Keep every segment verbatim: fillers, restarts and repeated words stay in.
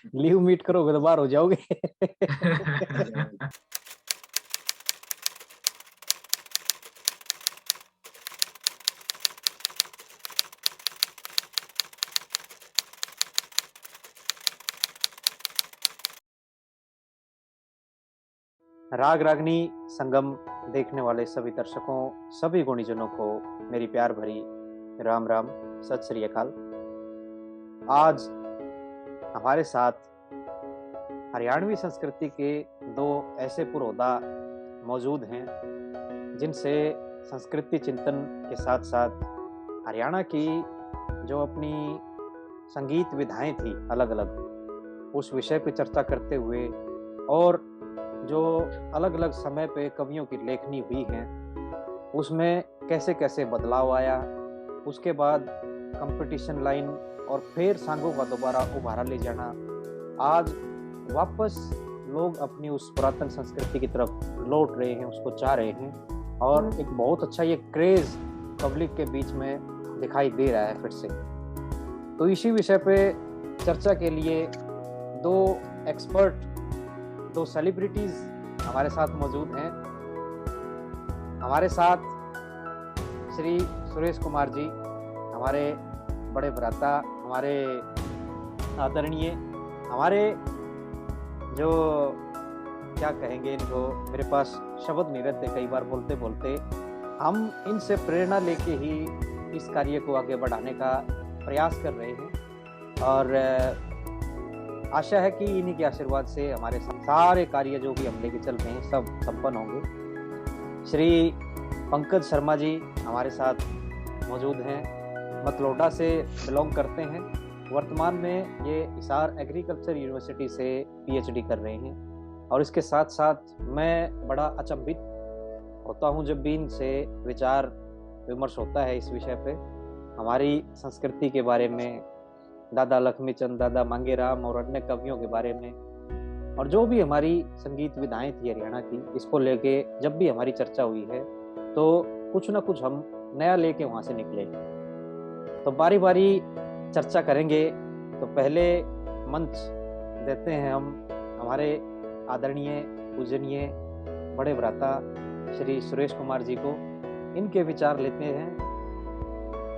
Leave meet करोगे तो बाहर हो जाओगे। राग रागनी संगम देखने वाले सभी दर्शकों, सभी गुणीजनों को मेरी प्यार भरी राम राम, सत श्री अकाल। आज हमारे साथ हरियाणवी संस्कृति के दो ऐसे पुरोधा मौजूद हैं, जिनसे संस्कृति चिंतन के साथ-साथ हरियाणा की जो अपनी संगीत विधाएं थी अलग-अलग, उस विषय पे चर्चा करते हुए और जो अलग-अलग समय पे कवियों की लेखनी हुई है, उसमें कैसे-कैसे बदलाव आया, उसके बाद कॉम्पिटिशन लाइन और फिर सांगों का दोबारा उभारा ले जाना। आज वापस लोग अपनी उस पुरातन संस्कृति की तरफ लौट रहे हैं, उसको चाह रहे हैं और हम्म। एक बहुत अच्छा ये क्रेज पब्लिक के बीच में दिखाई दे रहा है फिर से। तो इसी विषय पे चर्चा के लिए दो एक्सपर्ट, दो सेलिब्रिटीज हमारे साथ मौजूद हैं। हमारे साथ श्री सुरेश कुमार जी, हमारे बड़े भ्राता, हमारे आदरणीय, हमारे जो, क्या कहेंगे इनको, मेरे पास शब्द नहीं रहते कई बार बोलते बोलते। हम इनसे प्रेरणा लेके ही इस कार्य को आगे बढ़ाने का प्रयास कर रहे हैं और, अ, आशा है कि इन्हीं के आशीर्वाद से हमारे सा-, सारे कार्य जो भी हम लेके चल रहे हैं, सब संपन्न होंगे। श्री पंकज शर्मा जी हमारे साथ मौजूद हैं, मतलोडा से बिलोंग करते हैं। वर्तमान में ये हिसार एग्रीकल्चर यूनिवर्सिटी से पीएचडी कर रहे हैं और इसके साथ-साथ मैं बड़ा अचंभित होता हूँ जब भी इनसे विचार विमर्श होता है इस विषय पे, हमारी संस्कृति के बारे में, दादा लक्ष्मीचंद, दादा मांगेराम और अन्य कवियों के बारे में, और जो भी हमारी संगीत विधाएं थी हरियाणा की, इसको लेके जब भी हमारी चर्चा हुई है, तो कुछ ना कुछ हम नया लेके वहाँ से निकले। तो बारी-बारी चर्चा करेंगे। तो पहले मंच देते हैं हम हमारे आदरणीय, पूजनीय बड़े भ्राता श्री सुरेश कुमार जी को। इनके विचार लेते हैं।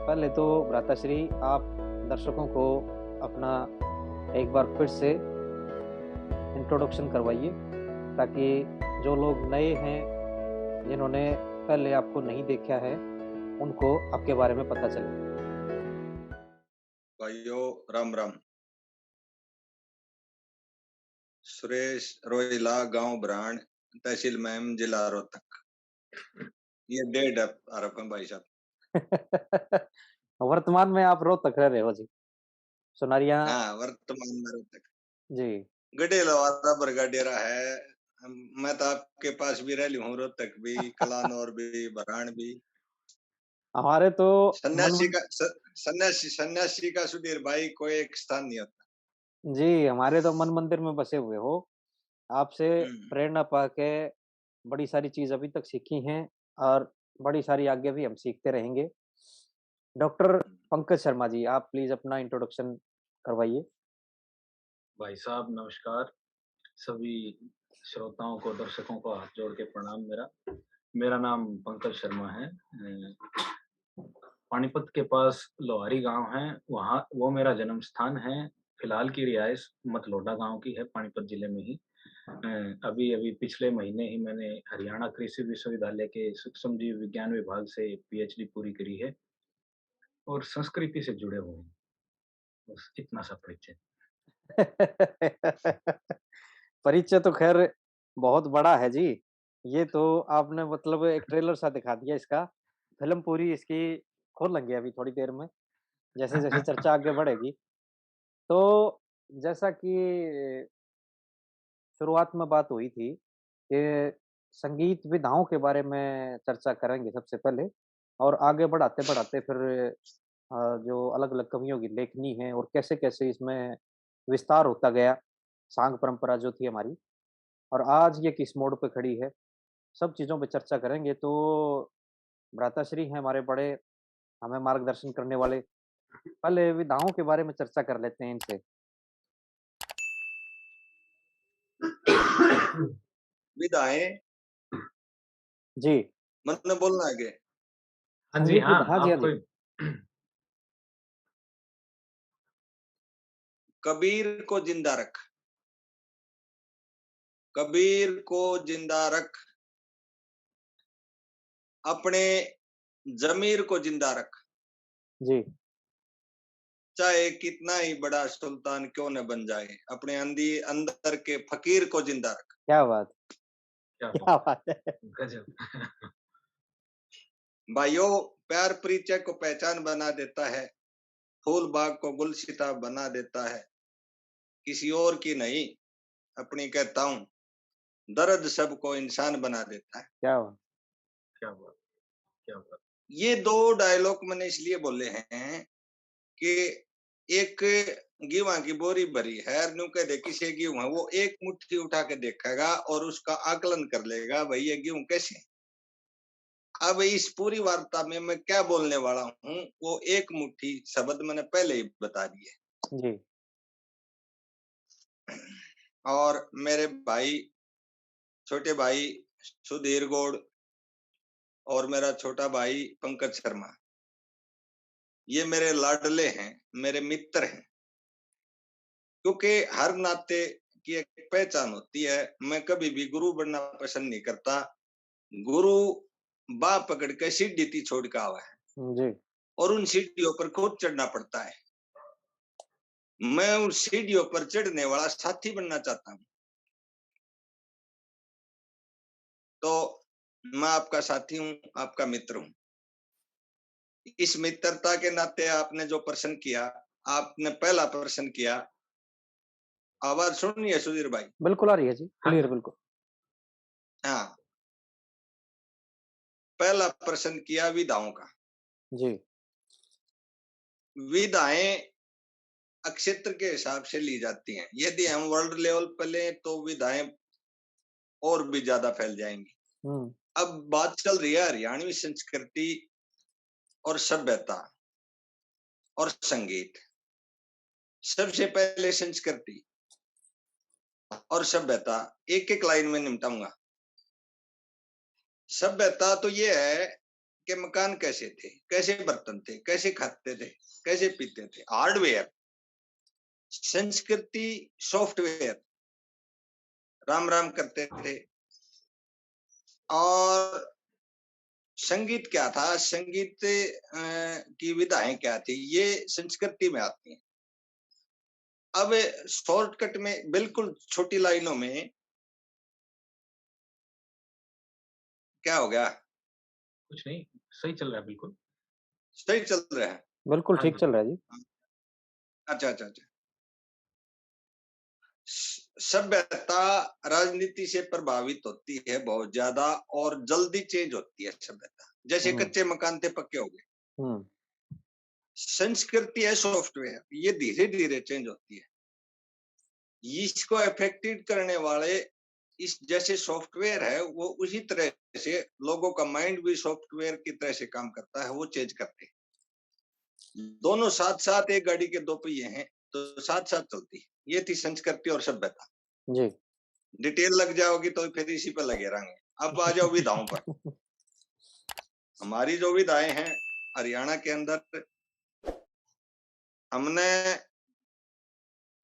पहले तो भ्राता श्री, आप दर्शकों को अपना एक बार फिर से इंट्रोडक्शन करवाइए, ताकि जो लोग नए हैं, जिन्होंने पहले आपको नहीं देखा है, उनको आपके बारे में पता चले। भाइयों, राम राम। सुरेश रोहिला, गांव भराण, तहसील महम, जिला रोहतक। ये डेट है आरोप है भाई साहब। वर्तमान में आप रोहतक रह रहे हो जी, सुनारिया? हाँ, वर्तमान में रोहतक। जी। गडेल वाला बरगा डेरा है। मैं तो आपके पास भी रह ली हूँ, रोहतक भी, कलानौर भी, भराण भी। हमारे तो सन्यासी मन का, स-, सन्यासी, सन्यासी का, सुधीर भाई, कोई एक स्थान नहीं होता। जी, हमारे तो मन मंदिर में बसे हुए हो। आपसे हम्म। प्रेरणा पाके बड़ी सारी चीज अभी तक सीखी हैं और बड़ी सारी आगे भी हम सीखते रहेंगे। डॉक्टर हम्म। पंकज शर्मा जी, आप प्लीज अपना इंट्रोडक्शन करवाइए। भाई साहब, नमस्कार। सभी श्रोताओं को, दर्शकों को हाथ जोड़ के प्रणाम मेरा। मेरा नाम पंकज शर्मा है। अ, पानीपत के पास लोहारी गांव है, वहाँ, वो मेरा जन्म स्थान है। फिलहाल की रिहाइश मतलोडा गांव की है, पानीपत जिले में ही। अ, अभी, अभी पिछले महीने ही मैंने हरियाणा कृषि विश्वविद्यालय के सूक्ष्म जीव विज्ञान विभाग से पीएचडी पूरी करी है और संस्कृति से जुड़े हुए हैं। बस इतना सा परिचय। परिचय तो खैर बहुत बड़ा है जी। ये तो आपने, मतलब, एक ट्रेलर सा दिखा दिया इसका। फिल्म पूरी इसकी खोलेंगे अभी थोड़ी देर में, जैसे जैसे चर्चा आगे बढ़ेगी। तो जैसा कि शुरुआत में बात हुई थी कि संगीत विधाओं के बारे में चर्चा करेंगे सबसे पहले, और आगे बढ़ाते बढ़ाते फिर, अ, जो अलग-अलग कवियों की लेखनी है और कैसे-कैसे इसमें विस्तार होता गया, सांग परंपरा जो थी हमारी, और आज ये किस मोड़ पे खड़ी है, सब चीज़ों पे चर्चा करेंगे। तो भ्राताश्री हैं हमारे बड़े, हमें मार्गदर्शन करने वाले। पहले विधाओं के बारे में चर्चा कर लेते हैं इनसे। विधाएं। जी। मतलब बोलना आगे। हाँ जी, हाँ, हाँ जी, हाँ जी। कबीर को जिंदा रख, कबीर को जिंदा रख, अपने जमीर को जिंदा रख। जी। चाहे कितना ही बड़ा सुल्तान क्यों न बन जाए, अपने अंदी-, अंदर के फकीर को जिंदा रख। क्या बात। क्या क्या बात है। गजब। भाइयों, प्यार परिचय को पहचान बना देता है, फूल बाग को गुलसिता बना देता है, किसी और की नहीं, अपनी कहता हूँ, दर्द सबको इंसान बना देता है। क्या बात। क्या बात, क्या बात। ये दो डायलॉग मैंने इसलिए बोले हैं कि एक गेहूं की बोरी भरी है और न्यू कह दे किसे गेहूं है, वो एक मुट्ठी उठा के देखेगा और उसका आकलन कर लेगा, भाई, ये गेहूं कैसे है। अब इस पूरी वार्ता में मैं क्या बोलने वाला हूँ, वो एक मुट्ठी शब्द मैंने पहले ही बता दिए। जी। और मेरे भाई, छोटे भाई सुधीर गोड़ और मेरा छोटा भाई पंकज शर्मा, ये मेरे लाडले हैं, मेरे मित्र हैं, क्योंकि हर नाते की एक पहचान होती है। मैं कभी भी गुरु बनना पसंद नहीं करता। गुरु बाह पकड़ के सीढ़ी ती छोड़ के आवा है जी। और उन सीढ़ियों पर खुद चढ़ना पड़ता है। मैं उन सीढ़ियों पर चढ़ने वाला साथी बनना चाहता हूँ। तो मैं आपका साथी हूँ, आपका मित्र हूँ। इस मित्रता के नाते आपने जो प्रश्न किया, आपने पहला प्रश्न किया, आवाज सुन रही है सुधीर भाई? बिल्कुल आ रही है जी, हाँ, क्लियर, हाँ। बिल्कुल। हाँ, पहला प्रश्न किया विधाओं का। जी। विधाएं अक्षेत्र के हिसाब से ली जाती हैं। यदि हम वर्ल्ड लेवल पर लें तो विधाएं और भी ज्यादा फैल जाएंगी। हम्म। अब बात चल रही है हरियाणवी संस्कृति और सभ्यता और संगीत। सबसे पहले संस्कृति और सभ्यता, एक एक लाइन में निपटाऊंगा। सभ्यता तो ये है कि मकान कैसे थे, कैसे बर्तन थे, कैसे खाते थे, कैसे पीते थे, हार्डवेयर। संस्कृति सॉफ्टवेयर, राम राम करते थे। और संगीत क्या था, संगीत अ, की विधाएं क्या थी, ये संस्कृति में आती हैं। अब शॉर्टकट में, बिल्कुल छोटी लाइनों में क्या हो गया? कुछ नहीं, सही चल रहा है बिल्कुल। सही चल रहा है। बिल्कुल हाँ ठीक जी। चल रहा है जी। अच्छा, अच्छा, अच्छा। स-, सभ्यता राजनीति से प्रभावित होती है बहुत ज्यादा और जल्दी चेंज होती है सभ्यता। जैसे हम्म। कच्चे मकान थे, पक्के हो गए। हम्म। संस्कृति है सॉफ्टवेयर, ये धीरे धीरे चेंज होती है। इसको अफेक्टेड करने वाले, इस जैसे सॉफ्टवेयर है, वो उसी तरह से लोगों का माइंड भी सॉफ्टवेयर की तरह से काम करता है, वो चेंज करते हैं। दोनों साथ साथ, एक गाड़ी के दो पहिए हैं तो साथ साथ चलती। ये थी संस्कृति और सभ्यता। जी। डिटेल लग जाओगी तो फिर इसी पर लगे रहेंगे। अब आ जाओ विधाओं पर। हमारी जो विधाएं हैं हरियाणा के अंदर, हमने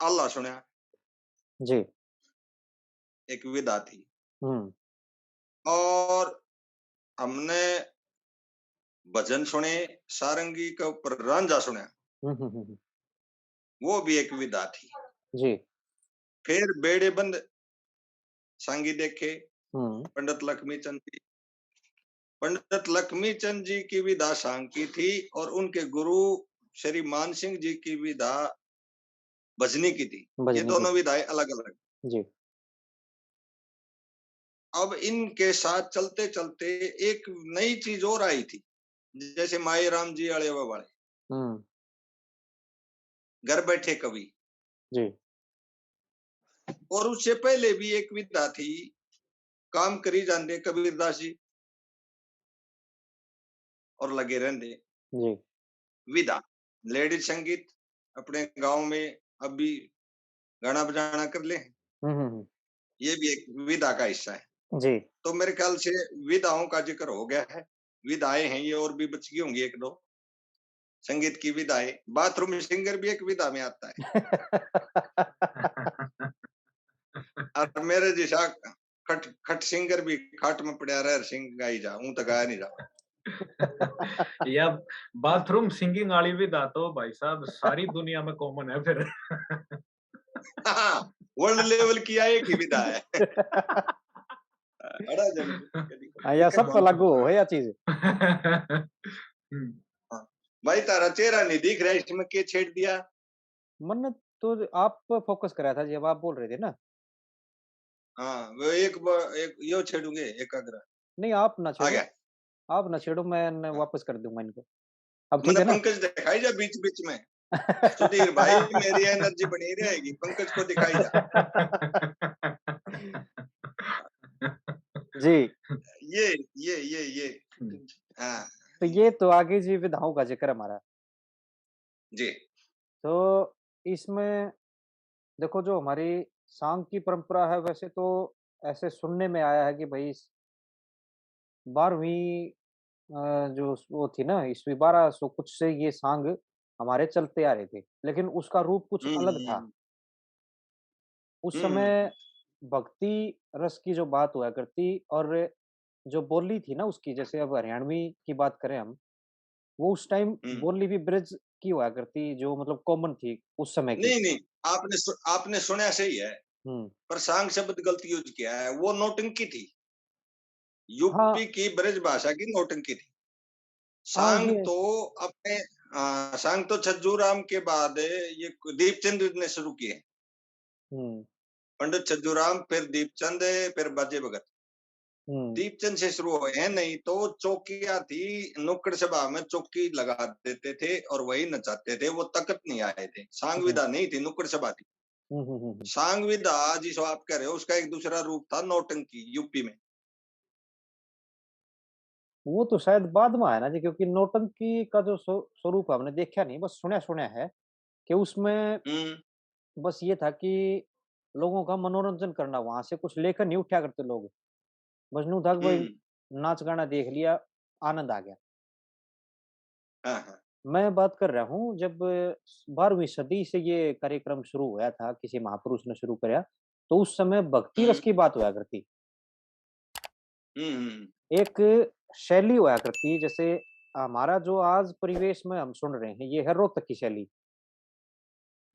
आला सुना, जी। एक विधा थी, हम्म। और हमने भजन सुने, सारंगी के ऊपर रांझा सुना, हम्म, हम्म, हम्म, हम्म। वो भी एक विधा थी। जी। फिर बेड़े बंद सांगी देखे, हम्म। पंडित लक्ष्मी चंद जी। पंडित लक्ष्मी चंद जी की विधा सांग की थी और उनके गुरु श्री मान सिंह जी की विधा भजनी की थी। भजनी ये की दोनों थी। विधाएं अलग अलग। जी। अब इनके साथ चलते चलते एक नई चीज और आई थी, जैसे माई राम जी आले वा वाले हम्म। घर बैठे कवि। जी। और उससे पहले भी एक विधा थी, काम करी जाते कबीरदास जी और लगे रहते। जी। विधा, लेडीज संगीत अपने गांव में अब भी गाना बजाना कर ले। हम्म, हम्म, हम्म। ये भी एक विधा का हिस्सा है। जी। तो मेरे ख्याल से विधाओं का जिक्र हो गया है, विधाएं हैं ये, और भी बच गई होंगी एक दो संगीत की विधाएं। बाथरूम सिंगर भी एक विधा में आता है। और मेरे जैसा खट, खट सिंगर भी, खाट में पड़ा रह सिंग गाई जा, ऊं तो गाया नहीं जा। या बाथरूम सिंगिंग वाली विधा तो भाई साहब सारी दुनिया में कॉमन है फिर। हाँ, वर्ल्ड लेवल की एक ही विधा है। अड़ा जन हाँ, या सब पर लागू हो या चीज। हम्म। भाई, तारा चेहरा नहीं दिख रहा, इसमें के छेड़ दिया? मन तो आप फोकस कर रहा था जब आप बोल रहे थे ना। हाँ, वो एक ब-, एक यो छेड़ूंगे, एकाग्र। नहीं, आप ना आ छेड़ो, गया। आप ना छेड़ो, मैं न-, हाँ। वापस कर दूंगा इनको। अब ठीक मैंने है ना? पंकज दिखाई जा बीच बीच में। सुधीर भाई, मेरी एनर्जी बनी रहेगी, पंकज को दिखाई जा। जी। ये, ये, ये, ये। हम्म। हाँ, तो ये तो आगे जी विधाओं का जिक्र हमारा। जी। तो इसमें देखो, जो हमारी सांग की परंपरा है, वैसे तो ऐसे सुनने में आया है कि भाई, बारहवीं, अ, जो स-, वो थी ना, ईस्वी बारह सौ कुछ से ये सांग हमारे चलते आ रहे थे, लेकिन उसका रूप कुछ हम्म, अलग था। हम्म, उस हम्म, समय भक्ति रस की जो बात हुआ करती, और जो बोली थी ना उसकी, जैसे अब हरियाणवी की बात करें हम, वो उस टाइम हम्म। बोली भी ब्रज की हुआ करती, जो मतलब कॉमन थी उस समय की। नहीं, नहीं, आपने सु-, आपने सुना सही है, हम्म। पर सांग शब्द गलत यूज किया है, वो नौटंकी थी। हाँ। यूपी की ब्रज भाषा की नौटंकी थी। हाँ, सांग ये तो अपने, हाँ, सांग तो छज्जू राम के बाद ये दीपचंद ने शुरू किए। हम्म। पंडित छज्जू राम, फिर दीपचंद, फिर बाजे भगत। हम्म। दीपचंद से शुरू हुए हैं, नहीं तो चौकियां थी, नुक्कड़ सभा में चौकी लगा देते थे और वही नचाते थे, वो तख्त नहीं आए थे। सांग हम्म। विधा नहीं थी, नुक्कड़ सभा थी। हम्म, हम्म, हम्म, हम्म। सांग विधा जिसको आप कह रहे हो, उसका एक दूसरा रूप था नौटंकी, यूपी में। वो तो शायद बाद में आया ना जी, क्योंकि नौटंकी का जो स्व-, स्वरूप हमने देखा नहीं, बस सुना, सुना है कि उसमें हम्म। बस ये था कि लोगों का मनोरंजन करना, वहां से कुछ लेकर नहीं उठा करते लोग। बस न्यू था कि भाई, हम्म। नाच गाना देख लिया, आनंद आ गया। हाँ, हाँ। मैं बात कर रहा हूँ, जब बारहवीं सदी से ये कार्यक्रम शुरू हुआ था, किसी महापुरुष ने शुरू करया, तो उस समय भक्ति रस हम्म। की बात हुआ करती। हम्म, हम्म। एक शैली हुआ करती, जैसे हमारा जो आज परिवेश में हम सुन रहे हैं, ये है रोहतक की शैली,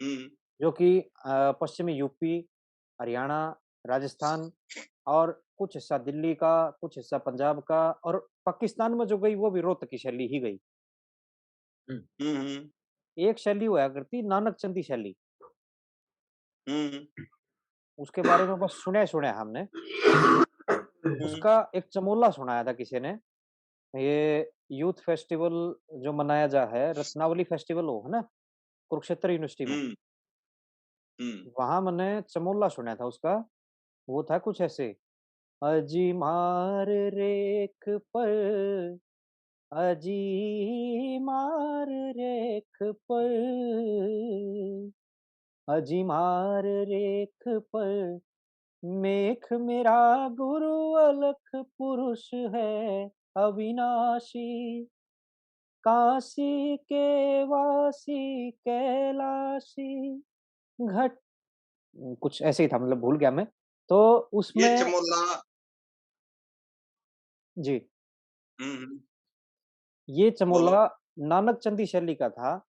हम्म। जो कि, अ, पश्चिमी यूपी, हरियाणा, राजस्थान और कुछ हिस्सा दिल्ली का, कुछ हिस्सा पंजाब का, और पाकिस्तान में जो गई, वो भी रोहतक की शैली ही गई। हम्म, हम्म। एक शैली हुआ करती नानक चंदी शैली, हम्म। उसके बारे में बस सुना, सुना हमने। हम्म। उसका एक चमोला सुनाया था किसी ने, ये यूथ फेस्टिवल जो मनाया जा है, रत्नावली फेस्टिवल हो, है ना, कुरुक्षेत्र यूनिवर्सिटी में, हम्म। हम्म। वहां मैंने चमोला सुना था उसका। वो था कुछ ऐसे, अजी मार रेख पर, अजी मार रेख पर, अजी मार रेख पर, मेख मेरा गुरु अलख पुरुष है अविनाशी, काशी के वासी कैलाशी घट, कुछ ऐसे ही था, मतलब भूल गया मैं। तो ये उसमें चमोला। जी। हम्म, हम्म। ये बोलो। चमोला नानक चंदी शैली का था।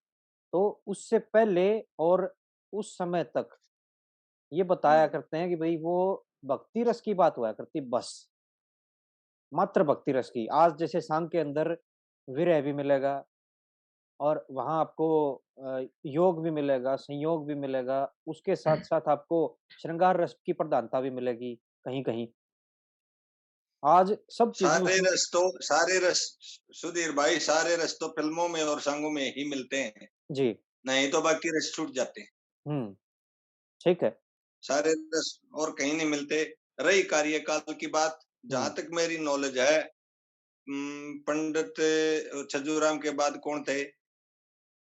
तो उससे पहले और उस समय तक ये बताया हम्म। करते हैं कि भाई, वो भक्ति रस की बात हुआ करती, बस मात्र भक्ति रस की। आज जैसे सांग के अंदर विरह भी मिलेगा और वहां आपको, अ, योग भी मिलेगा, संयोग भी मिलेगा, उसके साथ साथ आपको श्रृंगार रस की प्रधानता भी मिलेगी कहीं कहीं। आज सब चीजें सारे उसमें रस तो, सारे रस, सुधीर भाई, सारे रस तो फिल्मों में और सांगों में ही मिलते हैं। जी। नहीं तो बाकी रस छूट जाते हैं। हम्म, ठीक है। सारे रस और कहीं नहीं मिलते। रही कार्यकाल की बात, जहां हम्म। तक मेरी नॉलेज है, हम्म, पंडित छज्जूराम के बाद कौन थे?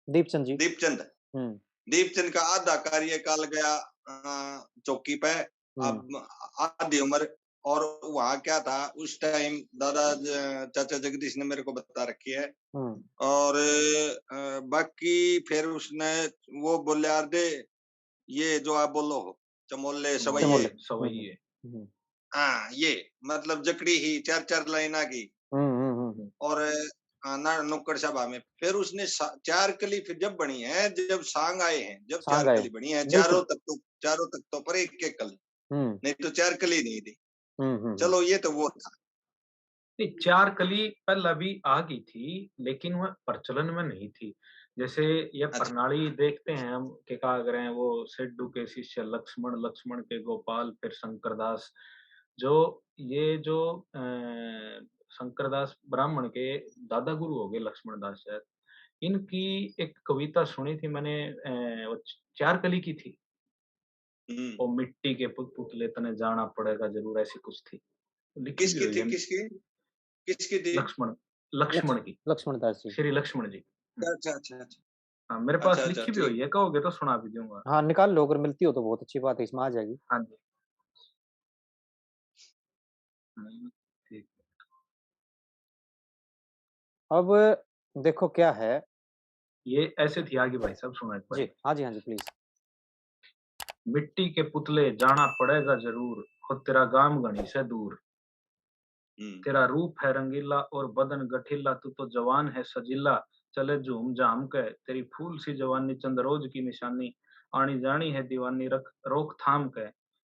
दीपचंद जी। दीपचंद। हम्म। दीपचंद का आधा कार्यकाल गया, अ, चौकी पे। हम्म। अब आधी उम्र। और वहाँ क्या था उस टाइम, दादा ज-, चाचा जगदीश ने मेरे को बता रखी है। हम्म। और अ, बाकी फिर उसने वो बोले, "यार दे, ये जो आप बोलो हो, चमोले, हम्म। सवैये।" चमोले, हम्म, सवैये। हम्म। हाँ, ये मतलब जकड़ी ही चार चार लाइना की। हम्म, हम्म, हम्म, हम्म। और हाँ, ना नुक्कड़ सभा में। फिर उसने सा-, चार कली फिर जब बनी है, जब सांग आए हैं, जब सांग चार आए। कली बनी है, नहीं तो चारों तख्तों, चारों तख्तों पर एक एक कली। हम्म। नहीं तो चार कली नहीं थी। हम्म, हम्म, हम्म। चलो, ये तो वो था। नहीं, चार कली पहला भी आ गई थी, लेकिन वह प्रचलन में नहीं थी। जैसे ये अच्छा। प्रणाली देखते हैं हम, के कहा करें, वो सेड्डू के शिष्य लक्ष्मण, लक्ष्मण के गोपाल, फिर शंकरदास। जो ये जो, अ, शंकरदास ब्राह्मण के दादा गुरु हो गए लक्ष्मण दास शायद, इनकी एक कविता सुनी थी मैंने, अ, वो च-, चार कली की थी। हम्म। "ओ मिट्टी के पुत-, पुतले, तने जाना पड़ेगा जरूर", ऐसी कुछ थी। लिखी किसकी भी हुई थी, है। किसकी? किसकी थी? लक्ष्मण, लक्ष्मण लक्ष-, की। लक्ष्मण दास जी। श्री लक्ष्मण जी। अच्छा, अच्छा, अच्छा। हाँ, मेरे पास अच्छा, अच्छा, लिखी भी ठीक। हुई है, कहोगे तो सुना भी दूंगा। हाँ, निकाल लो, अगर मिलती हो तो बहुत अच्छी बात है, इसमें आ जाएगी। हाँ जी। हम्म, ठीक। अब देखो क्या है। ये ऐसे थी आगे भाई साहब, सुनो एक बार। जी, हाँ जी, हाँ जी, please। "मिट्टी के पुतले, जाना पड़ेगा जरूर, हो तेरा गाम घणी से दूर। हम्म। तेरा रूप है रंगीला और बदन गठीला, तू तो जवान है सजीला, चले झूम झाम के, तेरी फूल सी जवानी चंद रोज की निशानी, आनी जानी है दीवानी, रख रोक थाम के,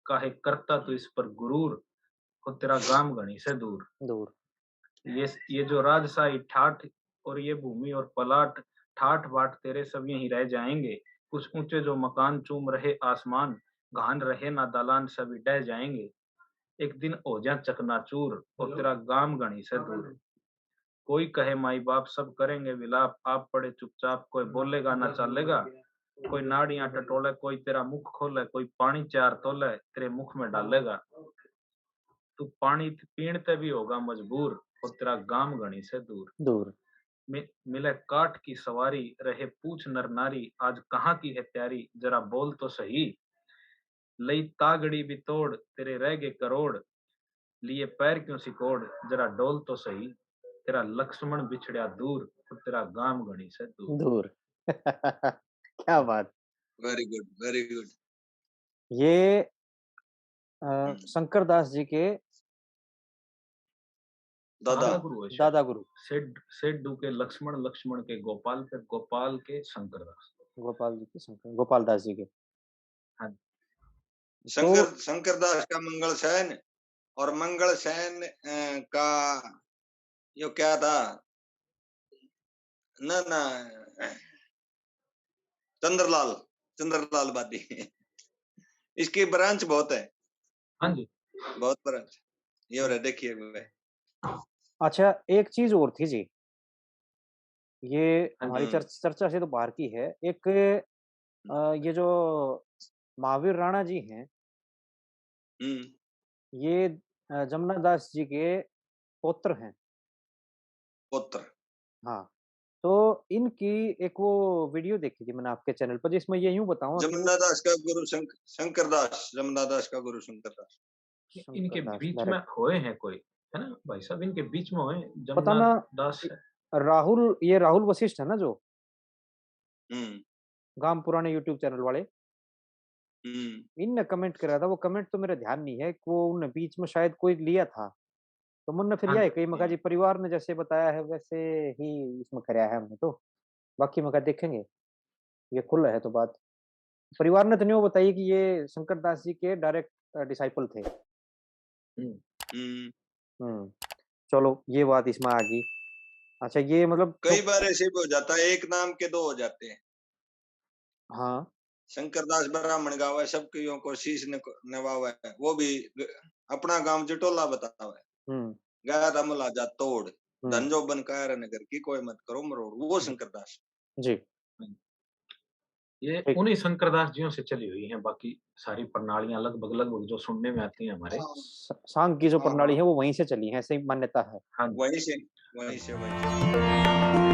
काहे करता तू इस पर गुरूर, हो तेरा गाम घणी से दूर।" दूर। ये, ये जो राजशाही ठाठ और ये भूमि और पलाट, ठाठ बाट तेरे सब यहीं रह जाएंगे। कुछ ऊंचे जो मकान चूम रहे आसमान, घान रहे ना दालान सभी ढह जाएंगे। एक दिन हो जा चकनाचूर और तेरा गाम घणी से दूर। कोई कहे माई बाप सब करेंगे विलाप, आप पड़े चुपचाप, कोई बोलेगा ना चालेगा। कोई नाड़ियां टटोले, कोई तेरा मुख खोले, कोई पानी चार तोले तेरे मुख में डालेगा। तू पानी त-, पीण ते भी होगा मजबूर, और तेरा गाम घणी से दूर। दूर। मि-, मिले काठ की सवारी, रहे पूछ नर नारी, आज कहाँ की है प्यारी, जरा बोल तो सही। लई तागड़ी भी तोड़, तेरे रह गए करोड़, लिए पैर क्यों सिकोड़, जरा डोल तो सही। तेरा लक्ष्मण बिछड़या दूर, और तेरा गाम घणी से दूर। दूर। क्या बात। Very good, very good। ये, अ, हम्म। शंकर दास जी के दादा। दादा गुरु है शायद। दादा गुरु। सेड-, सेड्डू के लक्ष्मण, लक्ष्मण के गोपाल, फिर गोपाल के शंकर दास। गोपाल जी के शंकर, गोपाल दास जी के। हाँ जी। शंकर, तो शंकर दास का मंगल सेन और मंगल सेन, अ, का यो क्या था? ना, ना, चंद्रलाल, चंद्रलाल बादी। इसकी branch बहुत है। हाँ जी। बहुत branch। ये हो रहा है, देखिए भाई। अच्छा, एक चीज और थी जी। ये हाँ जी। हमारी चर्च-, चर्चा से तो बाहर की है। एक, हम्म। अ, ये जो महावीर राणा जी हैं, हम्म। ये, अ, जमुना दास जी के पौत्र हैं। पौत्र। हाँ, तो इनकी एक वो video देखी थी मैंने आपके channel पर, जिसमें ये यूं बताऊं कि जमुना दास का गुरु शंक-, शंकर दास, जमुना दास का गुरु शंकर दास। इनके शंकर दास, बीच में direct। हुए हैं कोई, है ना भाई साहब, इनके बीच में हुए हैं, पता जमुना ना, दास है। राहुल, ये राहुल वशिष्ठ है ना जो? हम्म। गाम पुराने YouTube channel वाले। हम्म। इनने comment करा था, वो comment तो मेरा ध्यान नहीं है, वो उनने बीच में शायद कोई लिया था। तो मुन्ने फिर हाँ यह जी, कही, मखा हाँ। जी, परिवार ने जैसे बताया है, वैसे ही इसमें करया है हमने तो। बाकी मखा देखेंगे, ये खुला है तो बात। परिवार ने तो नहीं वो बताई कि ये शंकर दास जी के direct, अ, disciple थे। हम्म। हम्म। हम्म, चलो, ये बात इसमें आ गई। अच्छा, ये मतलब कई तो बार ऐसे भी हो जाता है, एक नाम के दो हो जाते हैं। हाँ। शंकर दास ब्राह्मण गावे, सब कईयों को शीश न-, नवावे, वो भी ग-, अपना गांव जटोला बतावे। हम्म। गया था मुलाजा तोड़, हम्म। धन जो बन कायर नगर की, कोई मत करो मरोड़, वो हम्म। शंकर दास। जी। हम्म। ये ठीक। उन्हीं शंकर दास जियों से चली हुई हैं, बाकी सारी प्रणालियां लगभग, लगभग जो सुनने में आती हैं हमारे। हाँ। स-, सांग की जो हाँ, प्रणाली हाँ। है, वो वहीं से चली है, ऐसी मान्यता है। हाँ जी। वहीं से, वहीं से, वहीं से।